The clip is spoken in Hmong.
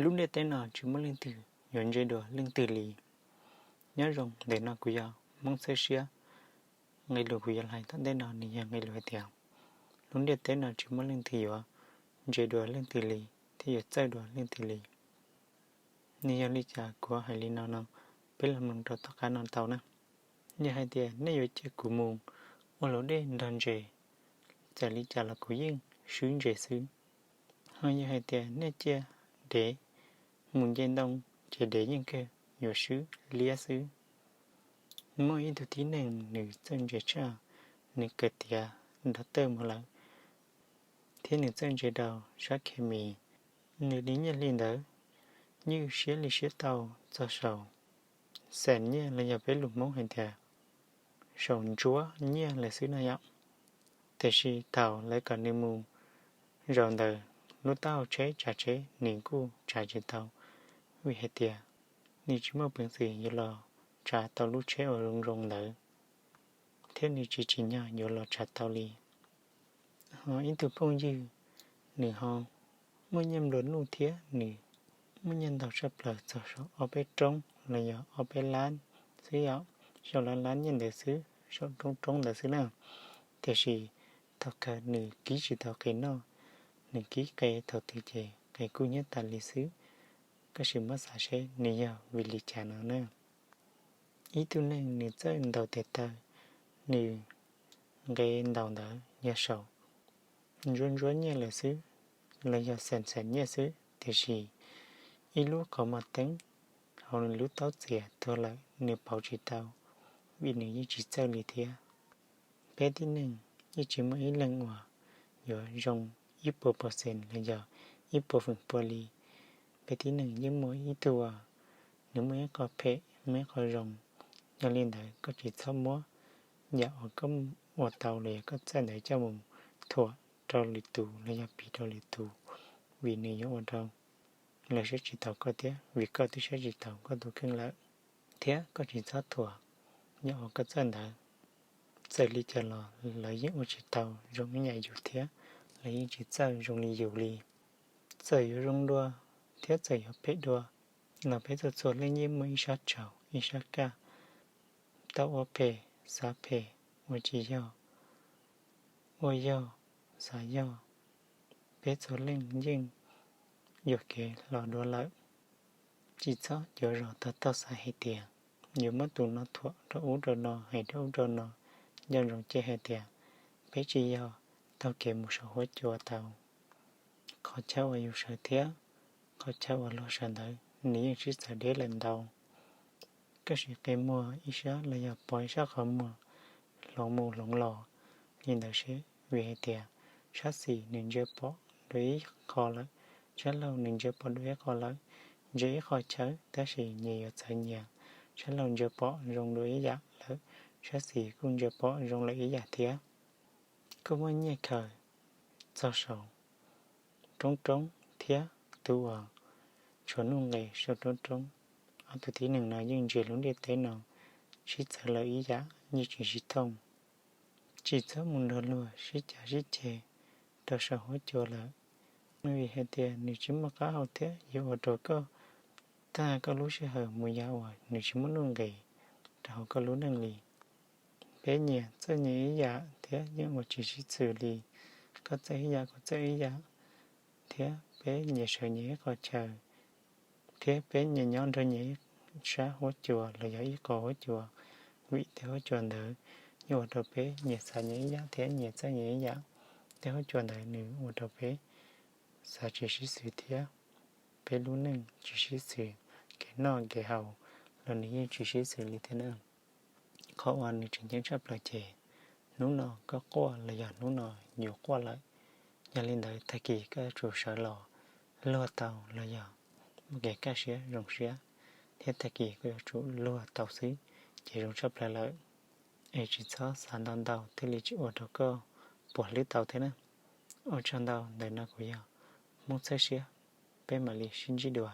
Lub ntiaj teb no tsis muaj leej twg yuav ntse dua leej twg li. Nyob zoo, ntawm no kuv yog Hmoob Txhawb Siab. Nqe lus kuv yuav hais tom ntej no nws yog nqe lus hais tias, lub ntiaj teb no tsis muaj leej twg yuav ntse dua leej twg li, thiab yuav txawj dua leej twg li. Nws yog li cas kuv hais li no no, peb los mloog rau tom qab no tau na. Yog hais tias nej yuav cia kuv mus ua luam dej nrog ntses, txawm li cas los kuv yeej swb ntses xwb. Ho yog hais tias nej cia dev mus nce ntoo, ces dev yeej kawg yuav swb liab xwb. Muaj ib tug tib neeg nws txawj ntses tshaj, nws kawm tiav nrov tawj mus lawm, thiab nws txawj ntses rau sab khes mis. Nws li nyiaj hli ntawd ywj siab li siab tau txog saum xees nyiaj los yog peb lus Hmoob hais tias saum ntsuab nyiaj lawm xwb no yom. Tiam sis thaum lawv kom nws mus zaum ntawm lub taub hau tsheb tsav tsheb, nws kuj tsav tsis tau, vim hais tias nws tsis muaj peev xwm yuav los tsav tau lub tsheb uas zoo zoo ntawd, thiab nws tsis tsim nyog yuav los tsav tau li. Ho ib tug phooj ywg, nws ho muaj nyiaj nplua nuj thiab nws muaj nyiaj ntau tshaj plaws txog saum ob peb roob los yog ob peb lab xwb yom, saum lab lab nyiaj ntawd xwb, saum roob roob ntawd xwb na. Tiam sis thaum kawg nws kib tsis tau qe noj, nws kib qe thaum twg ces qe kuj nyiab tas li xwb. Koj sim muab xav seb nws yog vim li cas no na. Ib tug neeg nws txawj ntaus tes taw, nws nqe ntaus ntawd yog saum ntsuab ntsuab nyiaj lawm xwb, los yog xees xees nyiaj xwb, tiam sis ib lub qhov muag teeb hauv nws lub taub txias tuag lawm nws pauv tsis tau, vim nws yeej tsis txawj li thiab. Peb tib neeg yeej tsis muaj ib leeg uas yuav zoo ib puas percent los yog ib puas feem pua li. Peb tib neeg yeej muaj ib tug uas nws muaj ib qho phem, muaj ib qho zoo. Yog li ntawd koj tsis txhob muab yam uas koj ua tau los yog koj txawj ntawd coj mus thuam rau lwm tus los yog piv rau lwm tus, vim nws yuav ua rau lawv saib tsis taus koj thiab vim koj twb saib tsis taus koj tus kheej lawm. Thiab koj tsis txhob thuam yam uas koj txawj ntawd. Txawm li cas los lawv yeej ua tsis tau zoo ib yam yus thiab lawv yeej tsis txawj zoo li yus li. Txawm yuav zoo dua thiab txawm yuav phem dua los peb txhua txhua leej yeej muaj ib sab tsaug ib sab kaj. Tau ua phem, xav phem, ua tsis yog, ua yog, xav yog, peb txhua leej yeej yuam kev hlo dua lawm. Tsis txhob cuav zos tau taug xav hais tias yuav muab tus no thuam rau ub rau no, hais rau ub rau no, nco ntsoov cia hais tias peb tsis yog taug kev mus saum huab cua tau. Qhov chaw uas yus sawv thiab qhov chaw uas luag sawv ntawd nws yeej sib txawv deb lawm ntau. Koj sim qe muag ib sab los yog pov ib sab qhov muag hloov mus hloov los li ntawd seb, vim hais tias sab xis nws ntsia pom dua ib qho lawm, sab laug nws ntsia pom dua ib qho lawm, ntsia ib qho chaw tab sis nyias yuav txawv nyias. Sab laug ntsia pom zoo dua ib yam lawm, sab xis kuj ntsia pom zoo lawm ib yam thiab. Koj muaj nyiaj khaws txog saum roob roob thiab tus uas tshuav nuj nqes saum roob roob, ob tug tib neeg no yeej ntsia lub ntiaj teb no sib txawv lawm ib yam, yeej tsis sib thooj. Tsis txhob mus nrog luag sib cav sib ceg rau saum huab cua lawm, vim hais tias nws tsis muaj qab hau thiab yuav ua rau koj tag koj lub sij hawm mus yam uas nws tsis muaj nuj nqis rau hauv koj lub neej li. Peb nyias txawj nyias ib yam thiab yeej ua tsis sib xws li. Koj txawj ib yam, kuv txawj ib yam, thiab peb nyias sawv nyias ib qho chaw, thiab peb nyias nyob nrog nyias ib sab huab cua los yog ib qho huab cua, vim tej huab cua ntawd yeej ua rau peb nyias xav nyias ib yam thiab nyias txawj nyias ib yam. Tej huab cua ntawd nws ua rau peb xav tsis sib xws thiab peb lub neej tsis sib xws, kev noj kev haus los nws yeej tsis sib xws li thiab na. Qhov uas nws tseem ceeb tshaj plaws ces hnub no koj quaj los yog hnub no yus quaj lawm. Yog li ntawd tag kis koj yuav tsum sawv los luag tau los yog muaj kev kaj siab zoo siab, thiab tag kis koj yuav tsum luag tau xwb ces zoo tshaj plaws lawm. Es tsis txhob xav ntau ntau thiaj li tsis ua rau koj puas hlwb tau thiab na. Ua tsaug ntau, ntawm no kuv yog Hmoob Txhawb Siab, peb mam li sib ntsib dua.